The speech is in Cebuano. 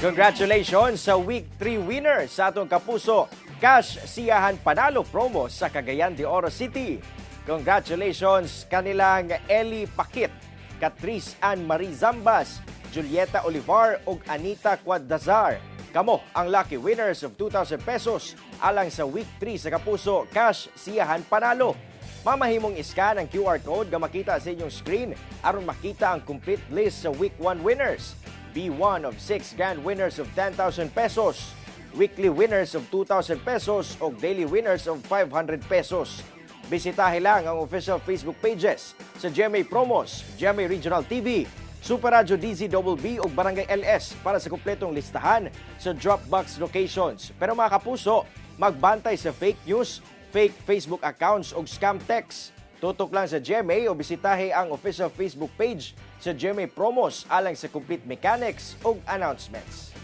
Congratulations sa Week 3 winner sa atong Kapuso Cash Siyahan Panalo promo sa Cagayan de Oro City. Congratulations kanilang Eli Pakit, Catrice Ann Marie Zambas, Julieta Olivar ug Anita Quadazar. Kamo ang lucky winners of 2,000 pesos alang sa Week 3 sa Kapuso Cash Siyahan Panalo. Mamahimong iscan ang QR code nga makita sa inyong screen aron makita ang complete list sa Week 1 winners. Be one of six grand winners of 10,000 pesos, weekly winners of 2,000 pesos o daily winners of 500 pesos. Bisitahe lang ang official Facebook pages sa GMA Promos, GMA Regional TV, Super Radio DZBB ug Barangay LS para sa kumpletong listahan sa Dropbox locations. Pero, mga kapuso, magbantay sa fake news, fake Facebook accounts ug scam texts. Tutok lang sa GMA o bisitahe ang official Facebook page sa GMA Promos alang sa complete mechanics ug announcements.